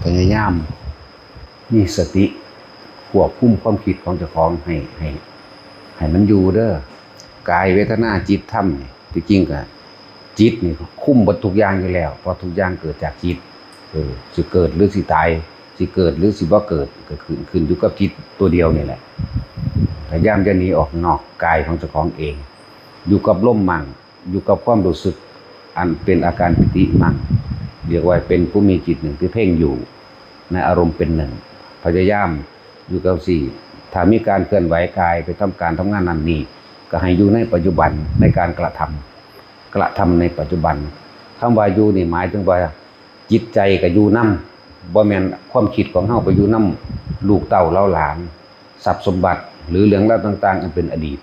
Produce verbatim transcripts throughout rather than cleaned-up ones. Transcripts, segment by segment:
พยายามมีสติควบคุมความคิดของเจ้าของให้ให้ให้มันอยู่เด้อกายเวทนาจิตธรรมนี่ที่จริงก็จิตนี่คุมเบิดทุกอย่างอยู่แล้วเพราะทุกอย่างเกิดจากจิตเออสิเกิดหรือสิตายสิเกิดหรือสิบ่เกิดก็ขึ้นขึ้นอยู่กับจิตตัวเดียวนี่แหละพยายามจะหนีออกนอกกายของเจ้าของเอง อยู่กับลมมั่งอยู่กับความรู้สึกอันเป็นอาการปิติมั่งเรียกว่าเป็นผู้มีจิตหนึ่งที่เพ่งอยู่ในอารมณ์เป็นหนึ่งพยายามอยู่กับสี่ถ้ามีการเคลื่อนไหวกายไปทำการทำงานนั่นนี่ก็ให้อยู่ในปัจจุบันในการกระทำกระทำในปัจจุบันคำว่าอยู่นี่หมายถึงว่าจิตใจก็อยู่นำบ่แม่นความคิดของเฮาไปอยู่นำลูกเต้าเหล่าหลานทรัพย์สมบัติหรือเรื่องราวต่างๆอันเป็นอดีต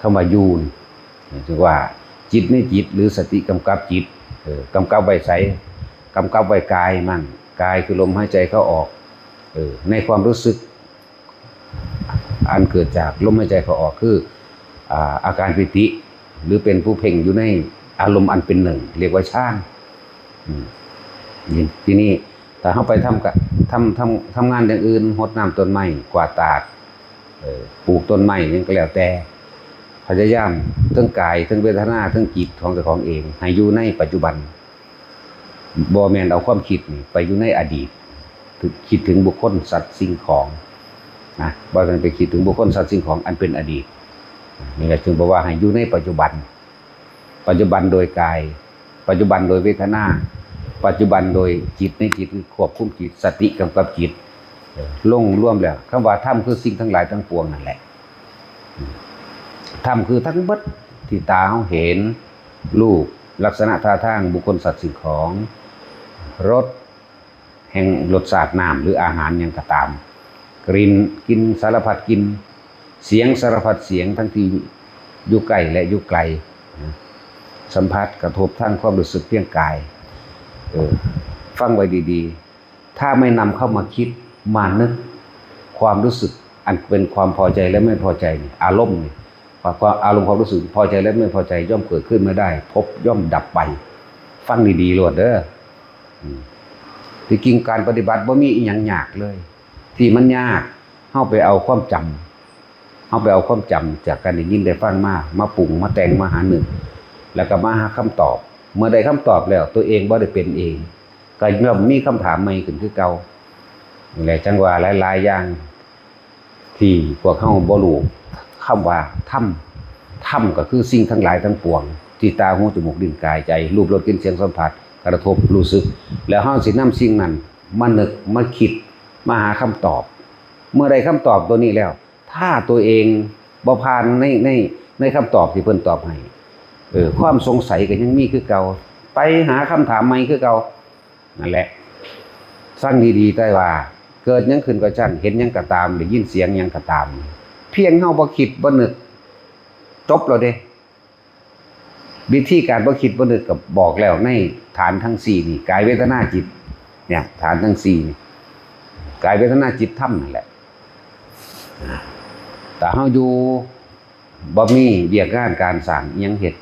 คำว่าอยู่นี่ถือว่าจิตในจิตหรือสติกำกับจิตเออกำกับไว้ใสกำกับไว้กายมั่งกายคือลมหายใจเข้าออกเออในความรู้สึก อันเกิดจากลมหายใจเข้าออกคืออ่าอาการปิติ หรือเป็นผู้เพ่งอยู่ในอารมณ์อันเป็นหนึ่ง เรียกว่าฌานอืมนี่ทีนี้ถ้าเขาไปทำกะทำทำทำงานอย่างอื่นหดน้ำต้นไม้กวาดตากเออปลูกต้นไม้หยังก็แล้วแต่ พยายามทั้งกายทั้งเวทนาทั้งจิตของเจ้าของเองให้อยู่ในปัจจุบันบ่แม่นเอาความคิดนี่ไปอยู่ในอดีตคิดถึงบุคคลสัตว์สิ่งของนะบ่แม่นไปคิดถึงบุคคลสัตว์สิ่งของอันเป็นอดีตนี่แหละจึงบอกว่าให้อยู่ในปัจจุบัน ปัจจุบันโดยกาย ปัจจุบันโดยเวทนา ปัจจุบันโดยจิตในจิตคือควบคุมจิตสติกำกับจิตเออลงรวมแล้วคำว่าธรรมคือสิ่งทั้งหลายทั้งปวงนั่นแหละ ธรรมคือทั้งเบิดที่ตาเฮาเห็น รูป ลักษณะท่าทาง บุคคลสัตว์สิ่งของ รส แห่งรสชาติน้ำหรืออาหารหยังก็ตาม กลิ่นกลิ่นสารพัดกลิ่น เสียงสารพัดเสียงทั้งที่อยู่ใกล้และอยู่ไกลนะสัมผัสกระทบทางความรู้สึกเพียงกายเออฟังไว้ดีๆ ถ้าไม่นำเข้ามาคิดมานึกความรู้สึกอันเป็นความพอใจและไม่พอใจนี่อารมณ์นี่ความอารมณ์ความรู้สึกพอใจและไม่พอใจย่อมเกิดขึ้นไม่ได้ภพย่อมดับไป ฟังดีๆโลดเด้ออืมที่จริงการปฏิบัติบ่มีอีหยังยากเลย ที่มันยากเฮาไปเอาความจำเฮาไปเอาความจำจากการได้ยินได้ฟังมามาปรุงมาแต่งมาหานึกแล้วก็มาหาคำตอบ เมื่อได้คำตอบแล้วตัวเองบ่ได้เป็นเอง ก็ย่อมมีคำถามใหม่ขึ้นคือเก่านี่แหละจั่งว่าหลายๆอย่างที่พวกเฮาบ่รู้คำว่าธรรมธรรมก็คือสิ่งทั้งหลายทั้งปวงที่ตาหูจมูกลิ้นกายใจรูปรสกลิ่นเสียงสัมผัสกระทบรู้สึกแล้วเฮาสินำสิ่งนั้นมานึกมาคิดมาหาคำตอบ เมื่อได้คำตอบตัวนี้แล้ว ถ้าตัวเองบ่ผ่านในในในคำตอบที่เพิ่นตอบให้เออความสงสัยก็ยังมีคือเก่าไปหาคำถามใหม่คือเก่านั่นแหละฟังดีๆแต่ว่าเกิดหยังขึ้นก็ช่างเห็นหยังก็ตามได้ยินเสียงหยังก็ตาม เพียงเฮาบ่คิดบ่นึกจบแล้วเด้วิธีการบ่คิดบ่นึกก็บอกแล้วในฐานทั้งสี่นี่กายเวทนาจิตเนี่ยฐานทั้งสี่นี่กายเวทนาจิตธรรมนั่นแหละ ถ้าเฮาอยู่บ่มีเวียกงานการสร้างอิหยังเฮ็ด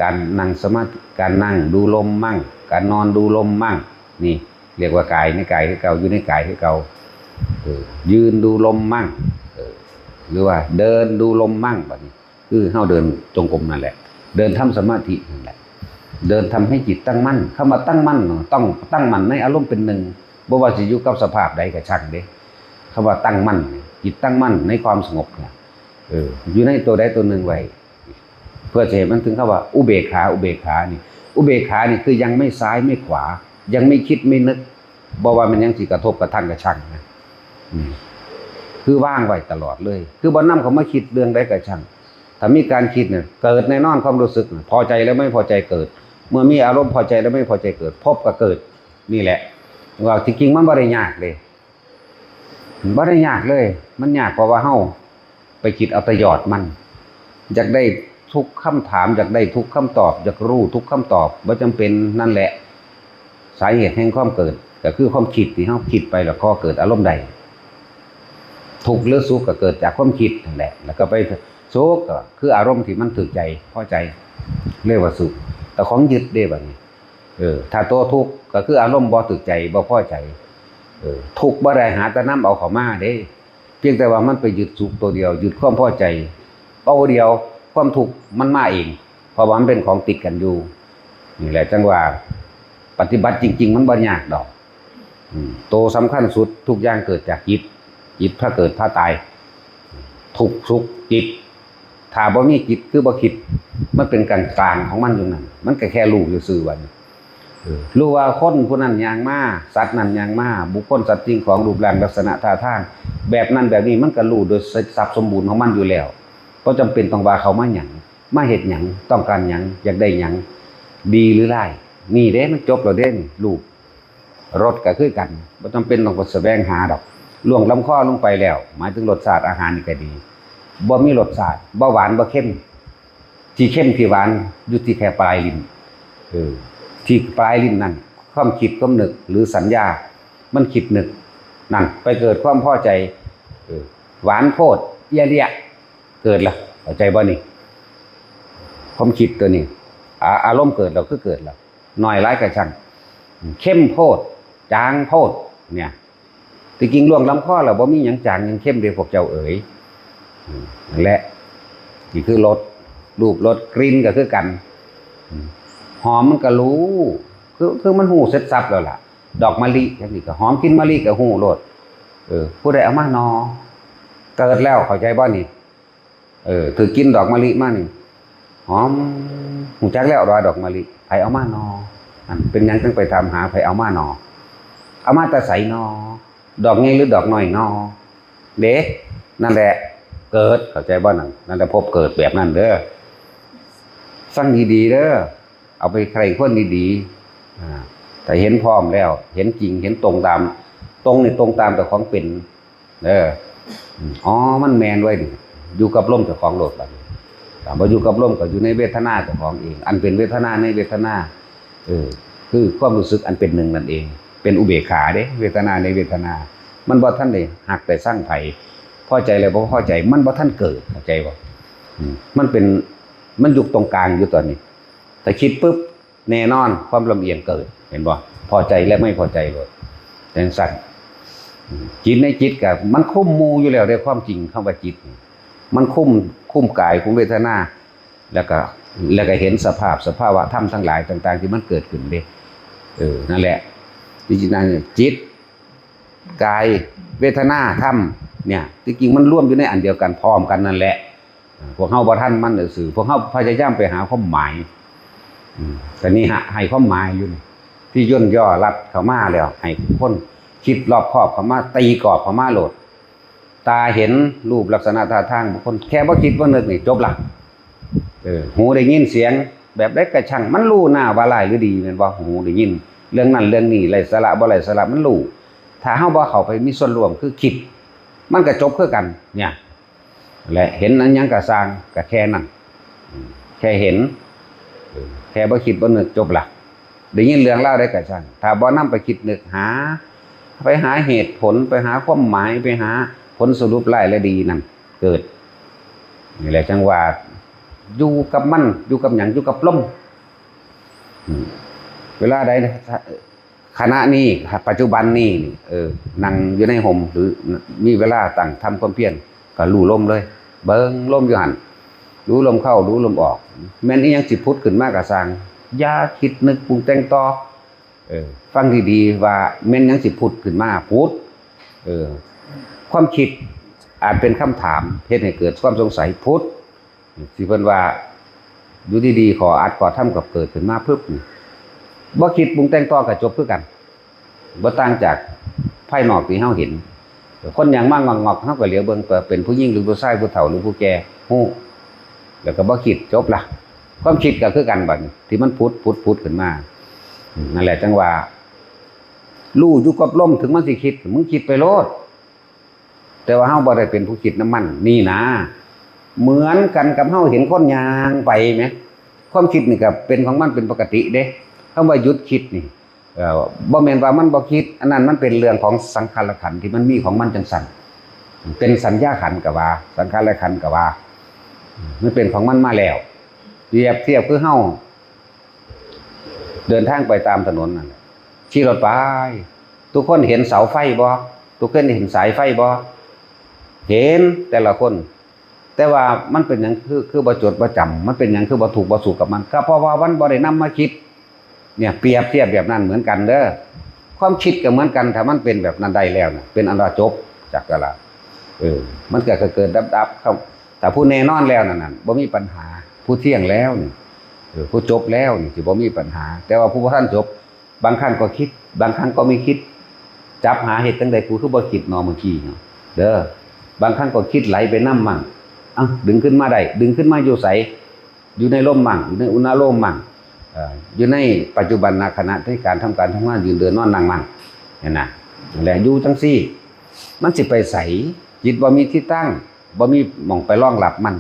การนั่งสมาธิการนั่งดูลมมั่งการนอนดูลมมั่งนี่เรียกว่ากายในกายคือเก่าอยู่ในกายคือเก่าเออยืนดูลมมั่งเออหรือว่าเดินดูลมมั่งบัดนี้คือเฮาเดินจงกรมนั่นแหละเดินทำสมาธินั่นแหละเดินทำให้จิตตั้งมั่นคำว่าตั้งมั่นต้องตั้งมั่นในอารมณ์เป็นหนึ่งบ่ว่าสิอยู่กับสภาพใดก็ช่างเด้คำว่าตั้งมั่นจิตตั้งมั่นในความสงบเนี่ย เอออยู่ในตัวใดตัวหนึ่งไว้เพื่อจะให้มันถึงคำว่าอุเบกขาอุเบกขานี่อุเบกขานี่คือยังไม่ซ้ายไม่ขวา ยังไม่คิดไม่นึกบ่ว่ามันยังสิกระทบกระทั่งกระชังนะอืมคือว่างไว้ตลอดเลย คือบ่นำเขามาคิดเรื่องใดกระชังถ้ามีการคิดเนี่ยเกิดแน่นอนความรู้สึกน่ะพอใจแล้วไม่พอใจเกิด เมื่อมีอารมณ์พอใจแล้วไม่พอใจเกิดภพก็เกิดนี่แหละว่าที่จริงมันบ่ได้ยากเลย บ่ได้ยากเลย มันยากเพราะว่าเฮาไปคิดเอาแต่ยอดมัน อยากได้ทุกคำถาม อยากได้ทุกคำตอบ อยากรู้ทุกคำตอบบ่จำเป็นนั่นแหละ สาเหตุแห่งความเกิดก็คือความคิดที่เฮาคิดไปแล้วก่อเกิดอารมณ์ได้ทุกข์หรือสุขก็เกิดจากความคิดนั่นแหละ แล้วก็ไปสุขก็คืออารมณ์ที่มันถูกใจพอใจเรียกว่าสุขแต่ของยึดเด้บัดนี้เออถ้าตัวทุกข์ก็คืออารมณ์บ่ถูกใจบ่พอใจ เออ ทุกข์บ่ได้หาแต่นำเอาเข้ามาเด้ เพียงแต่ว่ามันไปยึดสุขตัวเดียว ยึดความพอใจตัวเดียว ความทุกข์มันมาเอง เพราะว่ามันเป็นของติดกันอยู่ นี่แหละจั่งว่า ปฏิบัติจริงๆ มันบ่ยากดอก อืม ตัวสำคัญสุด ทุกอย่างเกิดจากจิต จิตพาเกิดพาตาย ทุกข์สุขจิต ถ้าบ่มีจิตคือบ่คิด มันเป็นกลางๆ ของมันอยู่นั่น มันก็แค่รู้ซื่อๆ ว่านี่ เออ รู้ว่าคนผู้นั้นย่างมา สัตว์นั้นย่างมา บุคคลสัตว์สิ่งของรูปร่างลักษณะท่าทาง แบบนั้นแบบนี้ มันก็รู้โดยทรัพย์สมบูรณ์ของมันอยู่แล้ว บ่จำเป็นต้องว่าเขามาหยัง มาเฮ็ดหยัง ต้องการหยัง อยากได้หยัง ดีหรือร้าย นี่เด้ มันจบแล้วเด้นี่ รูป รสก็คือกัน บ่จำเป็นต้องไปแสวงหาดอก ล่วงลำคอลงไปแล้ว หมายถึงรสชาติอาหารนี่ก็ดี บ่มีรสชาติ บ่หวาน บ่เค็ม ที่เค็มที่หวานอยู่ที่แค่ปลายลิ้น เออ ที่ปลายลิ้นนั่น ความคิดความนึกหรือสัญญา มันคิดนึก นั่น ไปเกิดความพอใจ เออ หวานโพด เอียเลีย เกิดละ เข้าใจบ่นี่ ความคิดตัวนี้ อา อารมณ์เกิดแล้วคือเกิดแล้ว น้อยหลายก็ช่าง เข้มโพด จางโพด เนี่ย ที่จริงล่วงลำคอแล้วบ่มีหยังจางหยังเข้มเด้พวกเจ้าเอ๋ย อืม นั่นแหละ นี่คือรส รูป รส กลิ่นก็คือกัน อืม หอมมันก็รู้ คือ คือมันรู้เสร็จสับแล้วล่ะ ดอกมะลิจังซี่ก็หอมกลิ่นมะลิก็รู้โลด เออ ผู้ใดเอามาหนอ เกิดแล้ว เข้าใจบ่นี่ เออ ถือกินดอกมะลิมานี่ หอม ฮู้จักแล้วว่าดอกมะลิ ไผเอามาหนอ อันเป็นหยังจั่งไปถามหาไผเอามาหนอ เอามาแต่ไสหนอ ดอกใหญ่หรือดอกน้อยหนอ เด้ นั่นแหละ เกิด เข้าใจบ่นั่น นั่นแหละพบเกิดแบบนั้นเด้อ ฟังดีๆ เด้อ เอาไปใคร่ครวญดีๆ อ่า ถ้าเห็นพร้อมแล้ว เห็นจริง เห็นตรงตาม ตรงนี่ตรงตามแต่ของเป็น เออ อืม อ๋อ มันแม่นไว้ยนี่ อยู่กับลมเจ้าของโลดบัดนี้ ถ้าบ่อยู่กับลมก็อยู่ในเวทนาเจ้าของเอง อันเป็นเวทนาในเวทนา เออ คือความรู้สึกอันเป็นหนึ่งนั่นเอง เป็นอุเบกขาเด้ เวทนาในเวทนา มันบ่ทันได้ฮักได้ชังไผ พอใจแล้วบ่พอใจ มันบ่ทันเกิด เข้าใจบ่ อืม มันเป็น มันอยู่ตรงกลางอยู่ตอนนี้ ถ้าคิดปุ๊บ แน่นอน ความลำเอียงเกิด เห็นบ่ พอใจและไม่พอใจโลด จั่งซั้น อืม จิตในจิตก็มันคุมหมู่อยู่แล้วเด้ ความจริงคำว่าจิตนี่ มันคุม คุมกาย คุมเวทนา แล้วก็ แล้วก็เห็นสภาพ สภาวะธรรมทั้งหลายต่างๆ ที่มันเกิดขึ้นเด้ เออ นั่นแหละ จริงๆ นั่นเนี่ย จิต กาย เวทนา ธรรม เนี่ย ที่จริงมันรวมอยู่ในอันเดียวกัน พร้อมกันนั่นแหละ พวกเฮาบ่ทันมันซื่อๆ พวกเฮาพยายามไปหาความหมาย อืม แต่นี่ฮะ ให้ความหมายอยู่นี่ ที่ย่นย่อลัดเข้ามาแล้ว ให้คนคิดรอบคอบเข้ามา ตีกรอบเข้ามาโลด ตาเห็นรูปลักษณะท่าทางบุคคล แค่บ่คิดบ่นึกนี่จบละ เออ หูได้ยินเสียงแบบใดก็ช่าง มันรู้หน้าว่าร้ายหรือดี แม่นบ่ หูได้ยินเรื่องนั้นเรื่องนี้ ไร้สาระบ่ไร้สาระ มันรู้ ถ้าเฮาบ่เข้าไปมีส่วนร่วมคือคิด มันก็จบคือกัน เนี่ย และเห็นอันหยังก็ซ่าง ก็แค่นั้น อืม แค่เห็น เออ แค่บ่คิดบ่นึกจบละ ได้ยินเรื่องราวใดก็ช่าง ถ้าบ่นำไปคิดนึกหา ไปหาเหตุผล ไปหาความหมาย ไปหาผลสรุปร้ายและดีนั่น เกิด นี่แหละจั่งว่า อยู่กับมัน อยู่กับหยัง อยู่กับลม อืม เวลาใด ขณะนี้ ปัจจุบันนี้นี่ เออ นั่งอยู่ในฮ่ม หรือมีเวลาตั้งทำความเพียร ก็รู้ลมเลย เบิ่งลมอยู่หั่น รู้ลมเข้า รู้ลมออก แม่นอีหยังสิผุดขึ้นมาก็ซ่าง อย่าคิดนึกปรุงแต่งต่อ เออ ฟังดีๆ ว่าแม่นหยังสิผุดขึ้นมา ผุด เออ ความคิดอาจเป็นคำถาม เฮ็ดให้เกิดความสงสัย ผุด ที่เพิ่นว่า อยู่ดีๆ ข้ออัดข้อธรรมก็เกิดขึ้นมา ปึ๊บ นี่ บ่คิดปรุงแต่งต่อก็จบคือกัน บ่ต่างจากภายนอกที่เฮาเห็น คนย่างมางอกๆ เฮาก็เหลียวเบิ่งว่าเป็นผู้หญิงหรือผู้ชาย ผู้เฒ่าหรือผู้แก่ ฮู้ แล้วก็บ่คิด จบละ ความคิดก็คือกันบัดนี้ ที่มันผุด ผุด ผุดขึ้นมา อืม นั่นแหละจั่งว่า รู้อยู่กับลม ถึงมันสิคิด มึงคิดไปโลด แต่ว่าเฮาบ่ได้เป็นผู้คิดนำมัน นี่นะ เหมือนกันกับเฮาเห็นคนย่างไปแหม ความคิดนี่ก็เป็นของมันเป็นปกติเด้ คำว่าหยุดคิดนี่ เอ่อ บ่แม่นว่ามันบ่คิด อันนั้นมันเป็นเรื่องของสังขารขันธ์ที่มันมีของมันจั่งซั้น เป็นสัญญาขันธ์ก็ว่า สังขารขันธ์ก็ว่า มันเป็นของมันมาแล้ว เปรียบเทียบคือเฮา เดินทางไปตามถนนนั่นแหละ ขี่รถไป ทุกคนเห็นเสาไฟบ่ ทุกคนเห็นสายไฟบ่ เห็นแต่ละคน แต่ว่ามันเป็นหยังคือ คือบ่จดบ่จำ มันเป็นหยังคือบ่ทุกข์บ่สุขกับมัน ก็เพราะว่ามันบ่ได้นำมาคิด เนี่ย เปรียบเทียบแบบนั้นเหมือนกันเด้อ ความคิดก็เหมือนกัน ถ้ามันเป็นแบบนั้นได้แล้วน่ะ เป็นอันว่าจบ จักกะละ เออ มันก็เกิดๆดับๆ ครับ แต่ผู้แน่นอนแล้วนั่นน่ะ บ่มีปัญหา ผู้เที่ยงแล้วนี่ เออ ผู้จบแล้วนี่ สิบ่มีปัญหา แต่ว่าผู้บ่ทันจบ บางครั้งก็คิด บางครั้งก็ไม่คิด จับหาเฮ็ดจั่งใด กูคือบ่คิดเนาะเมื่อกี้เนาะ เด้อ บางครั้งก็คิดไหลไปนำมั่ง เอ้า ดึงขึ้นมาได้ ดึงขึ้นมาอยู่ไส อยู่ในลมมั่ง อยู่ในอุณาโลมมั่ง เอ่อ อยู่ในปัจจุบันขณะที่การทำการทำงาน ยืนเดินนอนนั่งมั่ง เนี่ยนะ และอยู่จั่งซี้ มันสิไปไส จิตบ่มีที่ตั้ง บ่มีหม่องไปรองรับมัน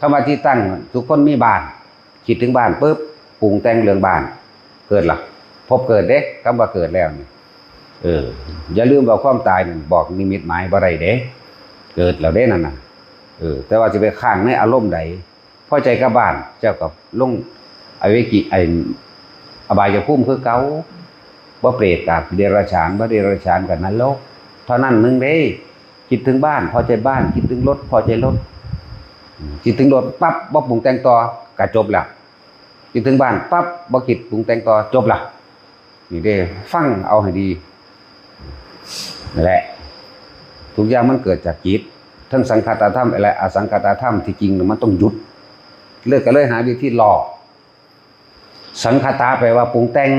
คำว่าที่ตั้ง ทุกคนมีบ้าน คิดถึงบ้านปุ๊บ ปรุงแต่งเรื่องบ้าน เกิดละ ภพเกิดเด้ คำว่าเกิดแล้วนี่ เออ อย่าลืมว่าความตายนั่นบอกนิมิตหมายบ่ได้เด้ เกิดแล้วเด้นั่นน่ะ เออ แต่ว่าสิไปค้างในอารมณ์ใด พอใจกับบ้าน เจ้าก็ลงอเวกิ ไอ้ อบายภูมิคือเก่า บ่เปรตกับเดรัจฉาน บ่เดรัจฉานกับนรก เท่านั้นหนึ่งเด้ คิดถึงบ้าน พอใจบ้าน คิดถึงรถ พอใจรถ อืม คิดถึงรถปั๊บ บ่ปรุงแต่งต่อ ก็จบละ คิดถึงบ้านปั๊บ บ่คิดปรุงแต่งต่อ จบละ นี่เด้ ฟังเอาให้ดี นั่นแหละ ทุกอย่างมันเกิดจากจิต ทั้งสังคตธรรมและอสังคตธรรม ที่จริงน่ะมันต้องหยุด เลิกก็เลยหาวิธีหลอก สังคตาแปลว่าปรุงแต่ง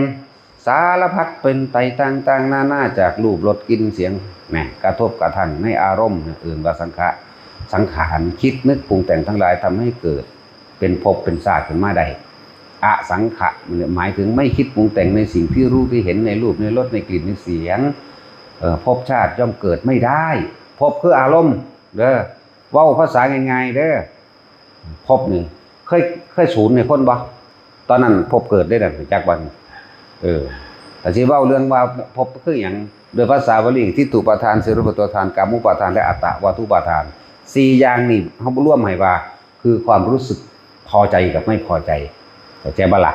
สารพัดเป็นไปต่างๆนานา จากรูปรสกลิ่นเสียง แหม กระทบกระทั่งในอารมณ์เนี่ย เอื่นว่าสังขะ สังขาร คิดนึกปรุงแต่งทั้งหลาย ทำให้เกิดเป็นภพเป็นชาติขึ้นมาได้ อสังขะ หมายถึงไม่คิดปรุงแต่งในสิ่งที่รู้ที่เห็น ในรูปในรสในกลิ่นในเสียง เอ่อ ภพชาติย่อมเกิดไม่ได้ ภพคืออารมณ์ เด้อ เว้าภาษาง่ายๆเด้อ ภพนี่ เคย เคยสูนให้คนบ่ ตอนนั้นภพเกิดได้นั่น จักวัน เออ แต่สิเว้าเรื่องว่าภพคือหยัง โดยภาษาบาลี ทิฏฐุปาทาน สีลปตปาทาน กามุปาทาน และอัตตวัตถุปาทาน สี่อย่างนี่ เฮารวมให้ว่า คือความรู้สึกพอใจกับไม่พอใจ เข้าใจบ่ล่ะ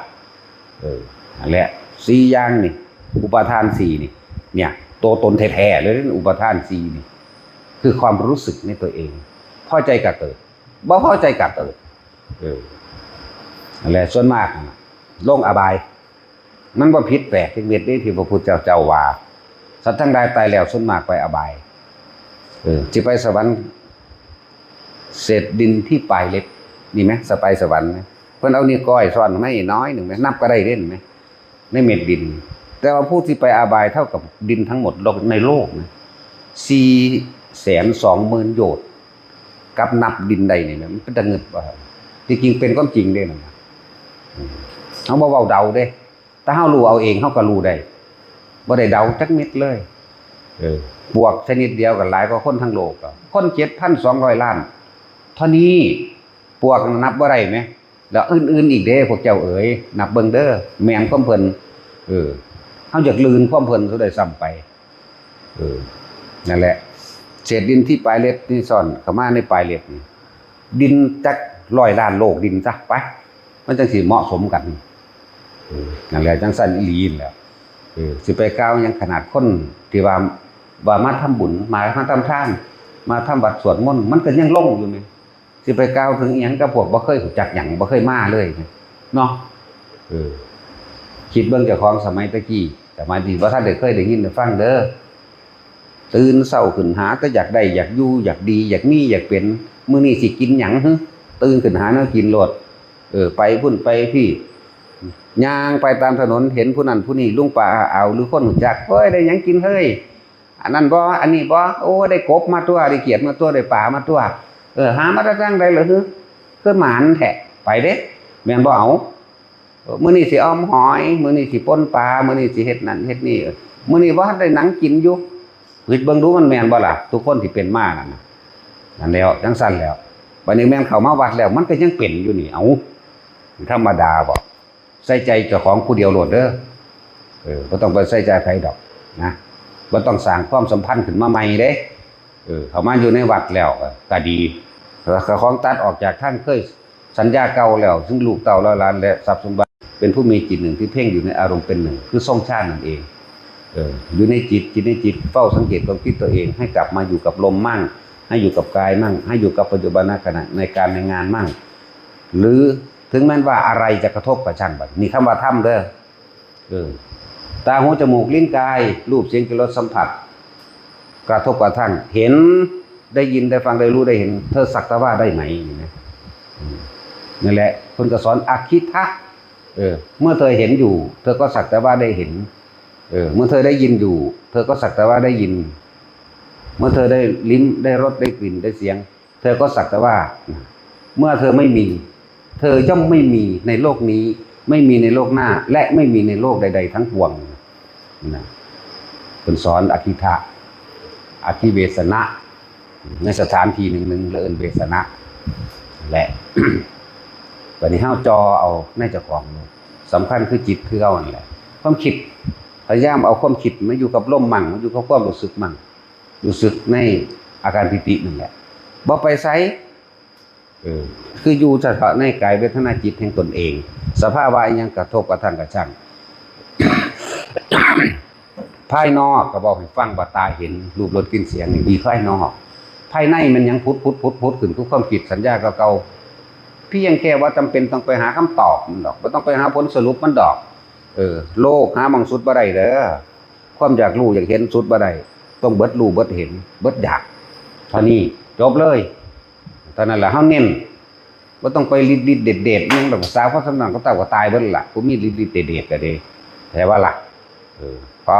เออ นั่นแหละ สี่อย่างนี่ อุปาทานสี่นี่ เนี่ย ตัวตนแท้ๆเลย อุปาทานสี่นี่ คือความรู้สึกในตัวเอง พอใจก็เกิด บ่พอใจก็เกิด เออ นั่นแหละ ส่วนมากน่ะ ลงอบาย มันบ่ผิดแปลกจักเม็ดเด้ ที่พระพุทธเจ้าเจ้าว่า สัตว์ทั้งหลายตายแล้วส่วนมากไปอบาย เออ สิไปสวรรค์ เศษดินที่ปลายเล็บ นี่ไหม สไปสวรรค์ไหม เพิ่นเอานิ้วก้อยซ่อนไว้น้อยหนึ่งไหม นับก็ได้เด้นไหม ในเม็ดดิน แต่ว่าผู้ที่ไปอบายเท่ากับดินทั้งหมดโลก ในโลกนะ สี่แสนสองหมื่นโยชน์ กับนับดินได้นี่นะ มันเป็นตะงึดว่า ที่จริงเป็นความจริงเด้นะ อืม เฮาบ่เว้าเดาเด้ ถ้าเฮารู้เอาเอง เฮาก็รู้ได้ บ่ได้เดาจักเม็ดเลย เออ ปวกชนิดเดียวกันหลายกว่าคนทั้งโลกอะ คนเจ็ดพันสองร้อยล้าน เท่านี้ ปวกนับบ่ได้ไหม แล้วอื่นๆอีกเด้ พวกเจ้าเอ๋ย นับเบิ่งเด้อ แม่นความเพิ่น เออ เฮาอยากลื่นความเพิ่นซะด้วยซ้ำไป เออ นั่นแหละ เศษดินที่ปลายเล็บนี่ซ่อนเข้ามาในปลายเล็บนี่ ดินจักร้อยล้านโลกดินซะไป มันจังสิเหมาะสมกัน เออ นั่นแหละ จังซั่นอีหลีนั่นแหละ เออ สิไปกล่าวหยังขนาดคนที่ว่า ว่ามาทำบุญ มา มาทำทาน มาทำวัดสวดมนต์ มันก็ยังหลงอยู่แหม สิไปกล่าวถึงอิหยังกับพวกบ่เคยรู้จักหยัง บ่เคยมาเลยเนาะ เออ คิดเบิ่งเจ้าของสมัยตะกี้ สมัยที่บ่ทันได้เคยได้ยินได้ฟังเด้อ ตื่นเช้าขึ้นหาแต่อยากได้ อยากอยู่ อยากดี อยากมี อยากเป็น มื้อนี้สิกินหยังหึ ตื่นขึ้นหาแนวกินโลด เออ ไปพุ้นไปพี้ ย่างไปตามถนน เห็นผู้นั้นผู้นี้ ลุงป้าอาอาว หรือคนรู้จัก เฮ้ย ได้หยังกินเฮ้ย อันนั้นบ่ อันนี้บ่ โอ้ ได้กบมาตัว ได้เขียดมาตัว ได้ปลามาตัว เออ หามาแต่ทางใดเหรอฮึ คือหมานแท้ ไปเด้ แม่นบ่ เอา เออ มื้อนี้สิออมหอย มื้อนี้สิป่นปลา มื้อนี้สิเฮ็ดนั่นเฮ็ดนี่ เออ มื้อนี้บ่ทันได้หนังกินอยู่ คิดเบิ่งดูมันแม่นบ่ล่ะ ทุกคนที่เป็นมานั่นน่ะ นั่นแล้ว จังซั่นแล้ว บัดนี้แม่นเข้ามาวัดแล้ว มันก็ยังเป็นอยู่นี่ เอ้า ธรรมดาบ่ ใส่ใจเจ้าของผู้เดียวโลดเด้อ เออ บ่ต้องไปใส่ใจไผดอกนะ บ่ต้องสร้างความสัมพันธ์ขึ้นมาใหม่เด้ เออ เข้ามาอยู่ในวัดแล้วก็ ก็ดี แล้วก็ของตัดออกจากทางเคยสัญญาเก่าแล้ว ซึ่งลูกเต้าและหลานและทรัพย์สมบัติ เป็นผู้มีจิตหนึ่งที่เพ่งอยู่ในอารมณ์เป็นหนึ่ง คือทรงฌานนั่นเอง เออ อยู่ในจิต จิตในจิต เฝ้าสังเกตความคิดตัวเอง ให้กลับมาอยู่กับลมมั่ง ให้อยู่กับกายมั่ง ให้อยู่กับปัจจุบันขณะ ในการในงานมั่ง หรือถึงแม้นว่าอะไรจะกระทบก็ช่างมัน นี่คำว่าธรรมเด้อ เออ ตาหูจมูกลิ้นกาย รูปเสียงกลิ่นรสสัมผัส กระทบกระทั่ง เห็น ได้ยิน ได้ฟัง ได้รู้ ได้เห็น เธอสักแต่ว่าได้ไหม นี่นะ อืม นั่นแหละ เพิ่นก็สอนอคิทะ เออ เมื่อเธอเห็นอยู่ เธอก็สักแต่ว่าได้เห็น เออ เมื่อเธอได้ยินอยู่ เธอก็สักแต่ว่าได้ยิน เมื่อเธอได้ลิ้ม ได้รส ได้กลิ่น ได้เสียง เธอก็สักแต่ว่า เมื่อเธอไม่มี เธอย่อมไม่มีในโลกนี้ ไม่มีในโลกหน้า และไม่มีในโลกใดๆทั้งปวง นะ เพิ่นสอนอคิทะ อคิเวสนะ ในสถานที่หนึ่งๆ แล้วเอิ้นเวสนะ และ บัดนี้เฮาจ่อเอาในเจ้าของ สำคัญคือจิตคือเก่านั่นแหละ ความคิด พยายามเอาความคิดมาอยู่กับลมมั่ง มาอยู่กับความรู้สึกมั่ง รู้สึกในอาการปีตินั่นแหละ บ่ไปไส เออ คืออยู่เฉพาะในกายเวทนาจิตแห่งตนเอง สภาวะอิหยังกระทบกระทั่งกระช่าง ภายนอกก็บอกให้ฟังว่าตาเห็นรูปรสกลิ่นเสียงนี่มีภายนอก ภายในมันยังผุดผุดผุดผุดขึ้นคือความคิดสัญญาเก่าๆ เพียงแค่ว่าจำเป็นต้องไปหาคำตอบมันดอก บ่ต้องไปหาผลสรุปมันดอก เออ โลกหาหม่องสุดบ่ได้เด้อ ความอยากรู้อยากเห็นสุดบ่ได้ ต้องเบิดรู้เบิดเห็น เบิดอยาก เท่านี้ จบเลย เท่านั้นแหละ เฮาเน้น บ่ต้องไปลิดลิดเด็ดเด็ดหยังดอก ภาษาคนสำนักเขาเจ้าก็ตายเบิดละ ผู้มีลิดลิดเด็ดเด็ดก็ดี แท้ว่าล่ะ เออ พอ